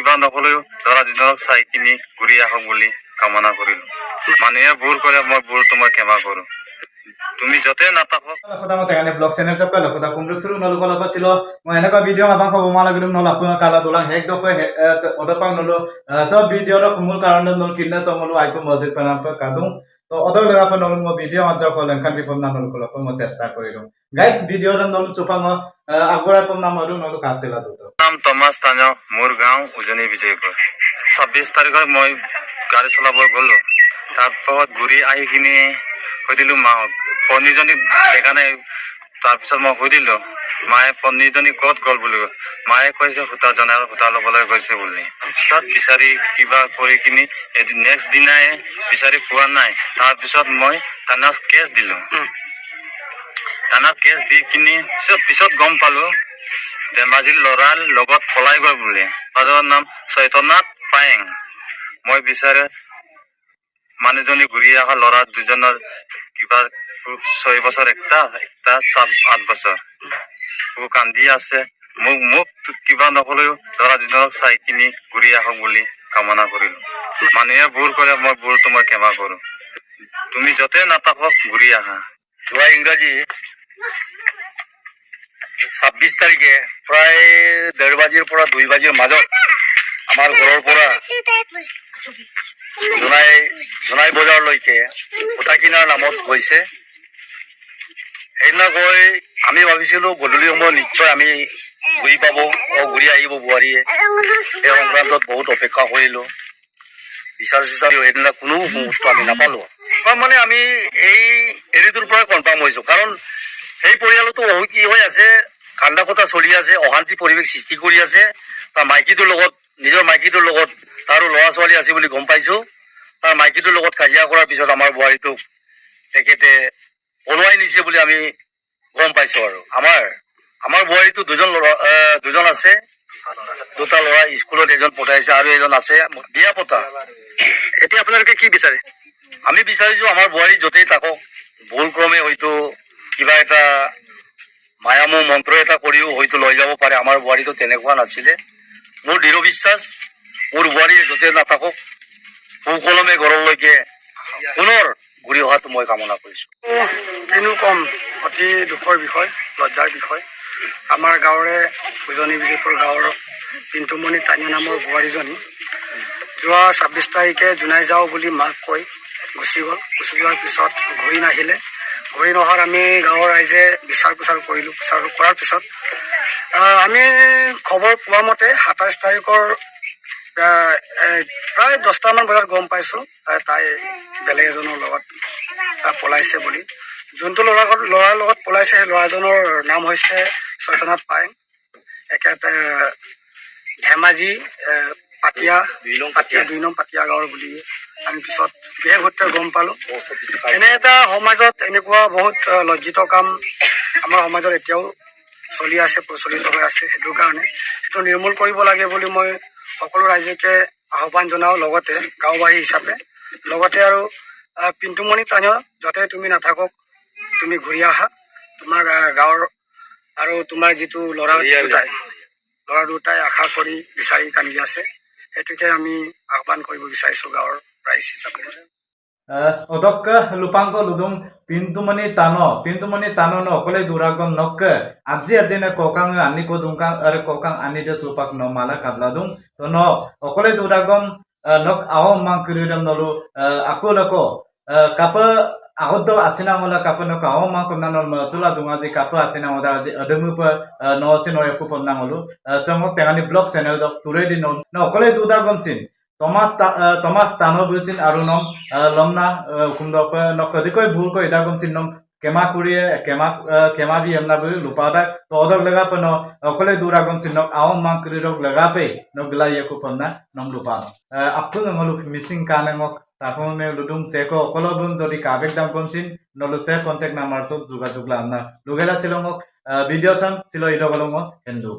কিবা নকলেও ল'ৰা দুজনক চাই কিনি ঘূৰি আহক বুলি কামনা কৰিলো। মানুহে ভুল কৰে, মই ভুলটো মই ক্ষমা কৰো। তুমি য'তে নাথাকক। খোদা মতে কাৰণে ব্লগ চেনেল চব কালো খোদা কুমলুক সুৰু নলু কলা পাছিলো। মই এনেকুৱা ভিডিঅ' আমাক হ'ব মালা গিদুম নল আপোনাৰ কালা দোলাং হেক দপে অদপাং নলো সব ভিডিঅ' ৰ মূল কাৰণ নল কিনে তো মলু আইপো মজিদ পানাম কাদুং তো অদক লগা পা নলু মই ভিডিঅ' আজ কল এনখান বিপম না নলু কলা মই চেষ্টা কৰিলো। গাইস, ভিডিঅ' ৰ নলু চুপাং আগবঢ়াই পম নাম আৰু নলু কাটিলা দুটো। নাম টমাছ তাঞ্জাও, মোৰ গাঁও উজনি বিজয়পুৰ। 26 তাৰিখত মই গাড়ী চলাব গ'লো। তাৰপাছত ঘূৰি আহি কিনি সুধিলো মাক, পত্নীজনীক দেখা নাই। তাৰপিছত মই সুধিলো, মায়ে পত্নীজনী ক'ত গ'ল বুলি। মায়ে কৈছে সূতা জনাই সূতা ল'বলৈ গৈছে বুলি। পিছত বিচাৰি কিবা কৰি কিনি এদিন নেক্সট দিনাই বিচাৰি পোৱা নাই। তাৰপিছত মই থানাত কেছ দিলো। থানাত কেছ দি কিনি পিছত গম পালো ধেমাজিৰ ল'ৰাৰ লগত পলাই গ'ল বুলি। ল'ৰাজনৰ নাম চৈতনাথ পায়েং। মই বিচাৰে মানুহজনী ঘূৰি অহা, ল'ৰা দুজনৰ কিবা 6 বছৰ একটা, একটা 7-8 বছৰ। খুব কান্দি আছে। মোক কিবা নকলেও ল'ৰা দুজনক চাই কিনি ঘূৰি আহক বুলি কামনা কৰিলো। মানুহে ভুল কৰে, মই ভুলটো মই ক্ষমা কৰো। তুমি য'তে নাথাকক, ঘূৰি আহা। যোৱা ইংৰাজী 26 তাৰিখে প্ৰায় 1:30 বাজিৰ পৰা 2 বাজিৰ মাজত আমাৰ ঘৰৰ পৰা জোনাই বজাৰলৈকে সূতা কিনাৰ নামত গৈছে। সেইদিনা গৈ আমি ভাবিছিলোঁ গধূলি সময়ত নিশ্চয় আমি ঘূৰি পাব, ঘূৰি আহিব বোৱাৰীয়ে। সেই সংক্ৰান্তত বহুত অপেক্ষা কৰিলোঁ, বিচাৰ চিচাৰ, সেইদিনা কোনো মুহূৰ্ত আমি নাপালোঁ। মানে আমি এই হেৰিটোৰ পৰাই কনফাৰ্ম হৈছোঁ, কাৰণ সেই পৰিয়ালতো কি হৈ আছে, কান্দা কটা চলি আছে, অশান্তি পৰিৱেশ সৃষ্টি কৰি আছে। তাৰ মাইকীটোৰ লগত, নিজৰ মাইকীটোৰ লগত তাৰো ল'ৰা ছোৱালী আছে বুলি গম পাইছোঁ। তাৰ মাইকীটোৰ লগত কাজিয়া কৰাৰ পিছত আমাৰ বোৱাৰীটোক তেখেতে পলুৱাই নিছে বুলি আমি গম পাইছোঁ। আৰু আমাৰ বোৱাৰীটো দুজন ল'ৰা, দুজন আছে, দুটা ল'ৰা স্কুলত এজন পঠাইছে আৰু এজন আছে বিয়া পতা। এতিয়া আপোনালোকে কি বিচাৰে? আমি বিচাৰিছো আমাৰ বোৱাৰী য'তেই থাকক, ভুলক্ৰমে হয়তো কিবা এটা মায়ামোহ মন্ত্ৰ এটা কৰিও হয়তো লৈ যাব পাৰে। আমাৰ বোৱাৰীটো তেনেকুৱা নাছিলে। মোৰ দৃঢ় বিশ্বাস, মোৰ বোৱাৰী য'তে নাথাকক, সুকলমে ঘৰলৈকে পুনৰ ঘূৰি অহাটো মই কামনা কৰিছো। কিনো ক'ম, অতি দুখৰ বিষয়, লজ্জাৰ বিষয়। আমাৰ গাঁৱৰে উজনি বিজয়পুৰ গাঁৱৰ পিন্টুমণি তানিয়া নামৰ বোৱাৰীজনী যোৱা 26 তাৰিখে জোনাই যাওঁ বুলি মাক কৈ গুচি গ'ল। গুচি যোৱাৰ পিছত ঘূৰি নাহিলে। ঘূৰি নহাত আমি গাঁৱৰ ৰাইজে বিচাৰ পোচাৰ কৰিলোঁ। বিচাৰ কৰাৰ পিছত আমি খবৰ পোৱা মতে 27 তাৰিখৰ প্ৰায় 10টামান বজাত গম পাইছোঁ তাই বেলেগ এজনৰ লগত পলাইছে বুলি। যোনটো ল'ৰাৰ লগত পলাইছে, সেই ল'ৰাজনৰ নাম হৈছে চৈতনাথ পায়েং। একেট ধেমাজি পাতিয়া 2 নং পাতিয়া গাঁৱৰ বুলি আমি পিছত বিশেষ সূত্ৰে গম পালোঁ। এনে এটা সমাজত এনেকুৱা বহুত লজ্জিত কাম আমাৰ সমাজত এতিয়াও চলি আছে, প্ৰচলিত হৈ আছে। সেইটো কাৰণে সেইটো নিৰ্মূল কৰিব লাগে বুলি মই সকলো ৰাইজকে আহ্বান জনাওঁ, লগতে গাঁওবাসী হিচাপে। লগতে আৰু পিন্টুমণি তানিয়, য'তে তুমি নাথাকক, তুমি ঘূৰি আহা। তোমাক গাঁৱৰ আৰু তোমাৰ যিটো ল'ৰা দুটাই আশা কৰি বিচাৰি কান্দি আছে। সেইটোকে আমি আহ্বান কৰিব বিচাৰিছোঁ গাঁৱৰ ৰাইজ হিচাপে। Odok lupangko ludung pintumani tano pintumani tano no okole duragom nok aji aji ne kokang ani ko dungkang are kokang ani de supak no mala kabla dung to no okole duragom nok aho mang kiridam nolu aku lako kapa ahod asina ngola kapa nok aho mang komna nol chula dung aji kapa asina ngoda aji ademu pa no se no yaku pom nangolu songok tengani blog channel dok ture di no no okole dudagom chin Thomas তানো বুচিন আৰু নম লমনা কুমদপ নকদিকৈ ভুল কৈ ইদা গমচিন নম কেমা কুৰিয়ে কেমা কেমা B এমনা B লুপাদা তো অদক লগা পন অকলে দূৰা গমচিন নক আও মাং কুৰি ৰক লগা পে নক গলা ইয়েকু পন্না নম লুপা আপু নলু মিচিং কানেঙক তারপর মে লুডুং সেকো অকল বুম যদি কাবেক দাম গমচিন নলু সে কন্টেক্ট নাম্বার সব যোগাযোগ লামনা লুগেলা সিলঙক ভিডিঅ' চাম সিল ইদগলঙ হেন্দু।